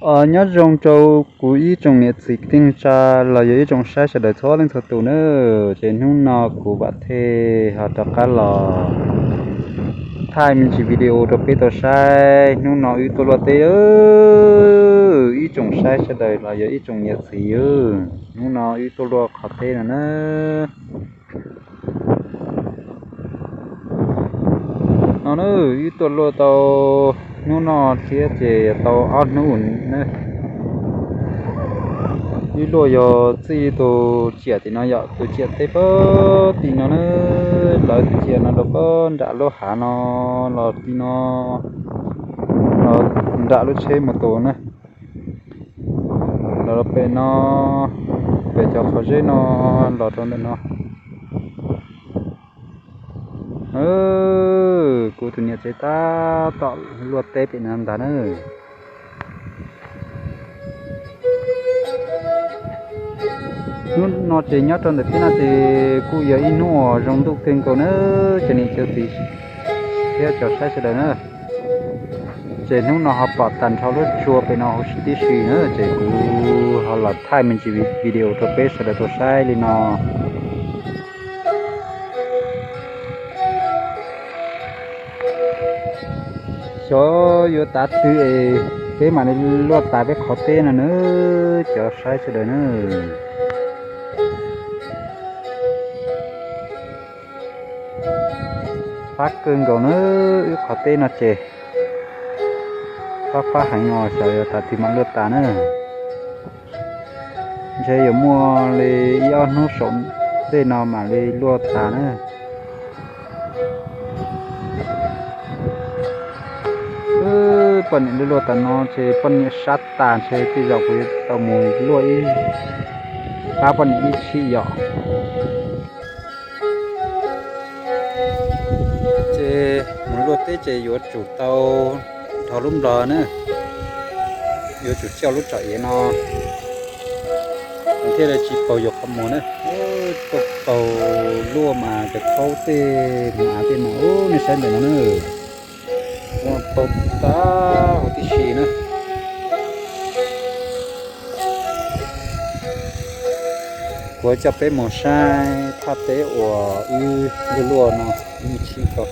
Os, nyob zoo rau kuv ib tsoom niam txiv kwv tij neej tsa los yog ib tsoom saib sawv daws txhua leej txhua tus na. Ces hnub no kuv vam thej ho rov qab los thaij me ntsis video rau peb tau saib. Hnub no wb tuaj luaj teb, ib tsoom saib sawv daws los yog ib tsoom niam txiv, hnub no wb tuaj luaj qhov teb no na. No na, wb tuaj luaj tau hnub no thiab ces tau ob hnub na. Wb luaj yog txij tus ciam tim no yom, tus ciam teb pab tim no na, lawv tus ciam no rau pab nram lub hav no los tim no, los nram lub tsheb mus tus na, los pem no, pem cov qhov zeb no los rau ntawm no. Kuv tus niam tsev tab tom luaj teb pem no ntag na. Hnub no ces nyob rau ntawm peb no ces kuj yog ib hnub uas zoo ntuj kawg nkaus na, cov niam cov txiv thiab cov saib sawv daws na. Ces hnub no ho pom tag nrho lub tsua pem no huv si tib si na, ces kuv ho los thaij me ntsis video rau peb sawv daws tau saib li no. Xyov yuav tav twg es peb mam li luaj tas peb qhov teb no na, cov saib sawv daws na. Fab kawg nkaus na, wb qhov teb no ces fab fab heev os, xyov yuav tav twg mam luaj tas na. Ntshe yuav muaj li ib ob hnub saum ntej no mam li luaj tas na. Poj niam luaj luaj tas no ces poj niam sab tas, ntshe tej zaum kuv yuav tau mus luaj ib, pab poj niam ib chim yom. Ces mus luaj teb ces yuav tsum tau dhau lub nplog na, yuav tsum coj lub tsom iav no thiaj li tsis paug yuav qhov muag na. Tuaj paug luaj mas cov khaub tej mus av tej mas ub, nej saib ntawm no na, paug tag huv tib si na. Kuv coj peb mus saib thaj teb uas wb luaj luaj no ib chim ko,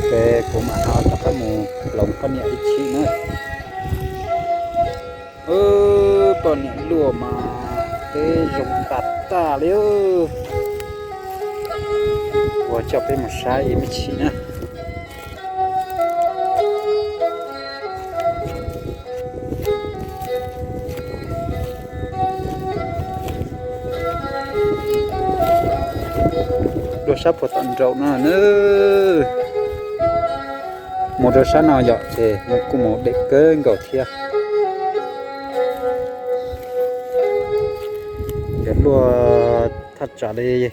ces kuv mam ho rov qab mus hloov poj niam ib chim na. Poj niam luaj mas teb zoo tas tas li. Kuv coj peb mus saib ib me chim na. Dua sab puag tom nraum no na. Mus rau sab no yom, ces kuj mus deb kawg nkaus thiab. Yuav luaj thaj tsam li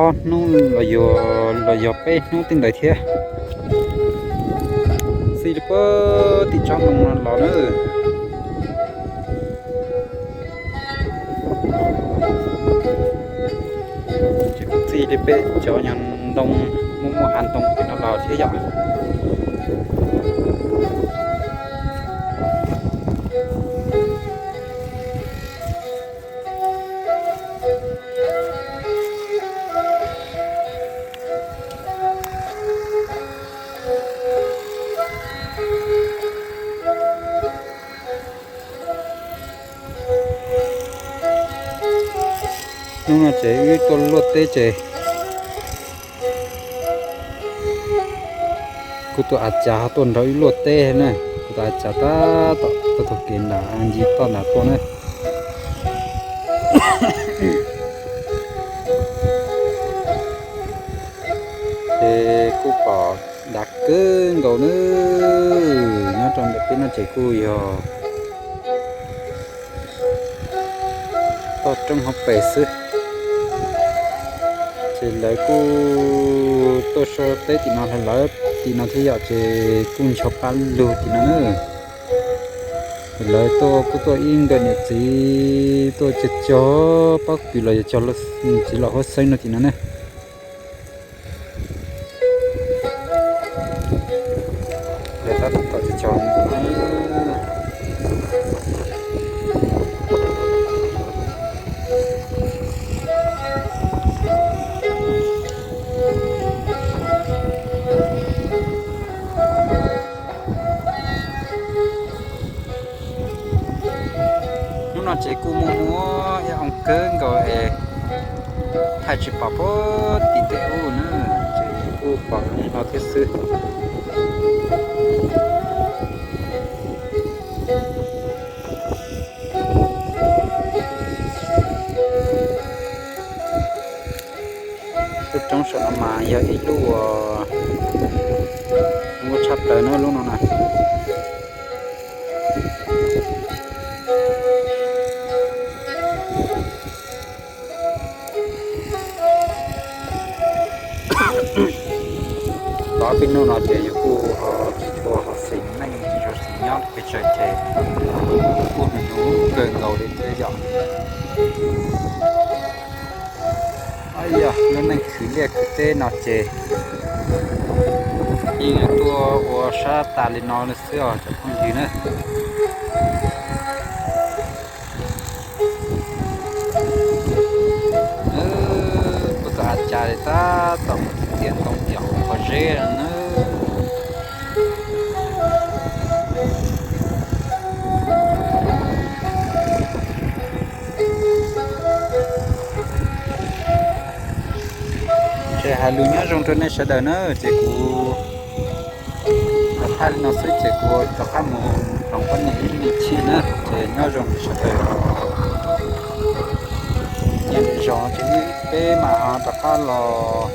ob hnub los yog, los yog peb hnub tej ntawd thiab. Txij li puag tim tsob ntoo no los na. Ces kuj txij li peb cov nyuag ntoo, muaj muaj hav ntoo pem no los thiab yom. Hnub no ces wb tuaj luaj teb ces kuv tus a cas ho tuaj nrog wb luaj teb na. Kuv tus a cas tab tom tuaj taug kev nram ncig toj nram tuaj na. Ces kuj pom dav kawg nkaus na. Nyob rau ntawm peb no ces kuj yog toj roob hauv pes xwb. Ces lawv kuj tuaj so teb tim no, lawv tim no thiab yom, ces kuj ncho pab lug tim no na. Lawv tuaj kuj tuaj ib nkawm niam txiv tuaj cog cog pob kws los yog cog niam txiv los huab xeeb no tim no na. Tab tom tsis tso. Hnub no ces kuj muaj muaj ib oo kawg nkaus es thaij tsis pom puag tim tej ub na, ces kuj pom li no thiab xwb. Lub roob saum no mas yog ib lub uas muaj tshaj plaws na lub no na. Tov peb hnub no ces yus kuj ho tsis tshua ho xis neej tsis tshua xis nyob pes tsawg ces kuj nus nus kawg nkaus li thiab yom. Yog lub neej khwv liaj khwv teb no ces yeej tuaj ua sab tas li no xwb os cov phooj ywg na. Kuj txawm a cas li tab tom mus txiav ntoo yom qhov zeb na. Ces hais lus nyob zoo rau nej sawv daws na, ces kuv thaij li no xwb ces kuv rov qab mus hloov poj niam ib me chim na, ces nyob zoo rau sawv daws. Nyob zoo ces peb mam ho rov qab los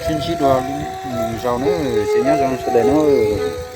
sib ntsib dua lwm zaus na, ces nyob zoo sawv daws na.